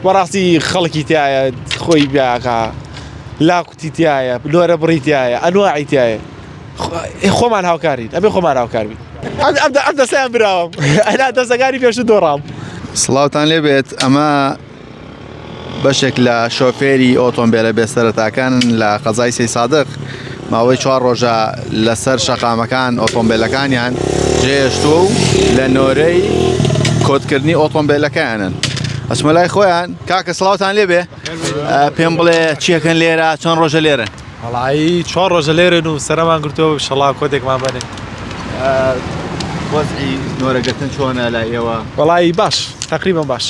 بەڕاستی خەڵکی تایە خۆی بیاکە لاکوتی تایە لۆرە بڕی تایە ئەنواعی تایە خۆمان هاوکارین ئەبێ خۆمان هاوکار بین ئەم دەسەیان براوم ئەنا دەسەکانی پێشوو دۆڕام. سڵاوتان لێبێت ئەمە بەشێک لە شۆفێری ئۆتۆمبێلە بێسەرەتاکانن لە قەزای سەیسادق ماوەی چوار ڕۆژە لەسەر شەقامەکان ئۆتۆمبێلەکانیان جێهێشتووە و لە نۆرەی کۆتکردنی ئۆتۆمبێلەکەیانن ئەچمە لای خۆیان کاکە سڵاوتان لێبێ پێم بڵێ چیەکەن لێرە چەند ڕۆژە لێرە وەڵایی چوار ڕۆژە لێرەن و سەرمان گرتووە شەڵا کۆتێکمان بەنێ وەزعی نۆرەگرتن چۆنە لای ئێوە؟ وەڵایی باش تقریبا باش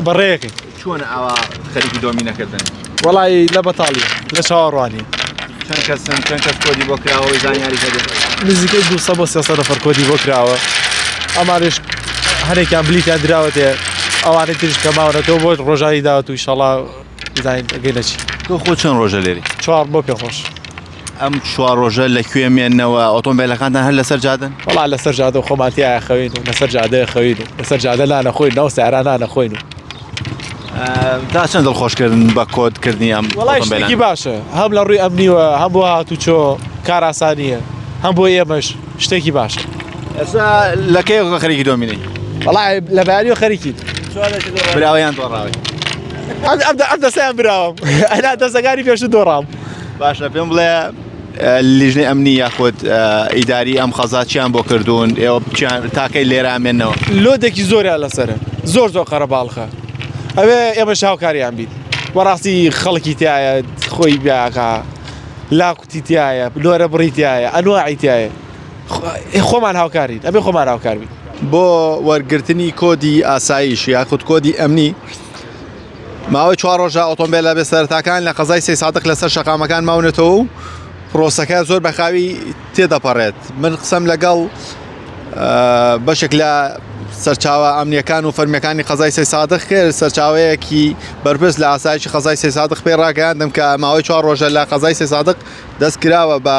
بەڕێیەکەی چۆنە ئاوا خەریکی دۆمینەکردن؟ وەڵایی لە بەتاڵی لە چاوەڕوانی چەند کەسن چەند کەس کۆدی بۆ کراوە زانیاری هەبێت نزیکەی 200 بۆ 300 نەفەر کۆدی بۆ کراوە ئەمانش هەرێکیان بلیتیان دراوەتێ ئەوانەی تریش کە ماونەتەوە بۆ ڕۆژانی داوت و ئیشەڵا بزانین ئەگەینە چی. تۆ خۆ چەند ڕۆژە لێری؟ چوار بۆ پێ ڕۆژ. ئەم چوار ڕۆژە لە کوێ مێنەوە ئۆتۆمبیلەکانتان هەر لەسەر جادەن؟ وەڵا لەسەر جادە خۆمان تیا خەوین و لەسەر جادە خەوین و لەسەر جادە نانە خۆین ناو سیارە نانە خۆین و تا چەند دڵخۆشکردن بە کۆدکردنی ئەم وەڵای شتێکی باشە هەم لە ڕووی ئەمنیوە هەم بۆ هاتوچۆ کاراسانیە هەم بۆ ئێمەش شتێکی باشە. ئێستا لە کەی خەریکی دۆمینەی؟ وەڵا لە بەیانیەوە خەریکین. براوە یان دۆڕاوی؟ ئەم دەسەیان براوم ئەنا دەسەکانی پێشوو دۆڕام. باشە پێم بڵێ لیژنەی ئەمنی یاخود ئیداری ئەم قەزا چیان بۆ کردوون ئێوە چیان تاکەی لێرە ئەمێنەوە؟ لۆدێکی زۆریان لەسەرە زۆر زۆر قەرەباڵخە ئەوێ ئێمەش هاوکاریان بیت بەڕاستی خەڵکی تایە خۆی بیاکە لاکوتی تایە لۆرە بڕی تایە ئەنواعی تایە خۆمان هاوکارین ئەبێ خۆمان هاوکار بین. بۆ وەرگرتنی کۆدی ئاسایش یاخود کۆدی ئەمنی ماوەی چوار ڕۆژە ئۆتۆمبێلە بێ سەرەتاکان لە قەزای سەیسادق لەسەر شەقامەکان ماونەتەوە و پرۆسەکە زۆر بە خاوی تێدەپەڕێت من قسەم لەگەڵ بەشێک لە سەرچاوە ئەمنیەکان و فەرمیەکانی قەزای سەیسادق کرد سەرچاوەیەکی بەرپرس لە ئاسایشی قەزای سەیسادق پێی ڕاگەیاندم کە ماوەی چوار ڕۆژە لە قەزای سەیسادق دەست کراوە بە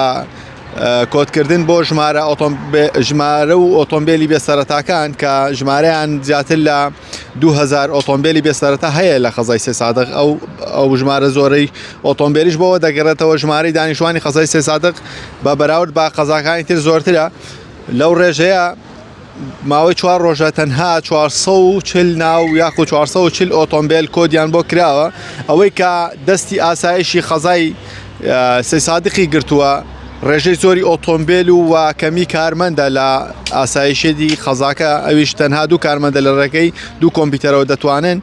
کۆدکردن بۆ ژمارە ژمارە و ئۆتۆمبیلی بێ سەرەتاکان کە ژمارەیان زیاتر لە 2000 ئۆتۆمبیلی بێ سەرەتا هەیە لە قەزای سێسادق ئەو ئەو ژمارە زۆرەی ئۆتۆمبیلیش بۆەوە دەگەڕێتەوە ژمارەی دانیشتوانی قەزای سێسادق بە بەراورد بە قەزاکانی تر زۆرترە لەو ڕێژەیە ماوەی چوار ڕۆژە تەنها 440 ناو یاخو 440 ئۆتۆمبیل کۆدیان بۆ کراوە ئەوەی کە دەستی ئاسایشی قەزای سەیسادقی گرتووە ڕێژەی زۆری ئۆتۆمبیل و و کەمی کارمەندە لە ئاسایشێتی قەزاکە ئەویش تەنها دوو کارمەندە لە ڕێگەی دوو کۆمپیوتەرەوە دەتوانن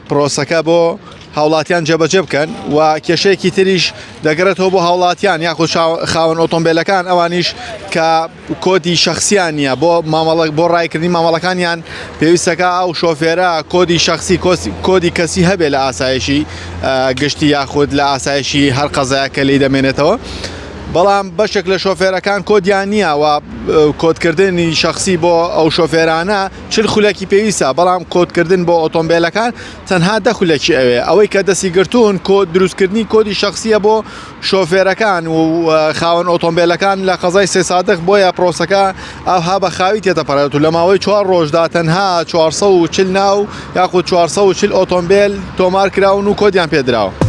پرۆسەکە بۆ هاوڵاتیان جێبەجێ بکەن و کێشەیەکی تریش دەگەڕێتەوە بۆ هاوڵاتیان یاخود خاوەن ئۆتۆمبیلەکان ئەوانیش کە کۆدی شەخسیان نییە بۆ مامەڵە بۆ ڕایکردنی مامەڵەکانیان پێویستەکە ئەو شۆفێرە کۆدی شەخسی کۆدی کەسی هەبێ لە ئاسایشی گشتی یاخود لە ئاسایشی هەر قەزایە کە لی دەمێنێتەوە. بەڵام بەشێک لە شۆفێرەکان کۆدیان نییە و کۆدکردنی شخصی بۆ ئەو شۆفێرانە چل خولەکی پێویستە بەڵام کۆدکردن بۆ ئۆتۆمبیلەکان تەنها دە خولەکی ئەوێ ئەوەی کە دەستی گرتوون کۆد دروستکردنی کۆدی شخصیە بۆ شۆفێرەکان و خاوەن ئۆتۆمبیلەکان لە قەزای سەیسادق بۆیە پرۆسەکە ئەوها بە خاوی تێدەپەڕێت و لە ماوەی چوار ڕۆژدا تەنها 440 ناو یاخود 440 ئۆتۆمبیل تۆمار کراون و کۆدیان پێدراوە.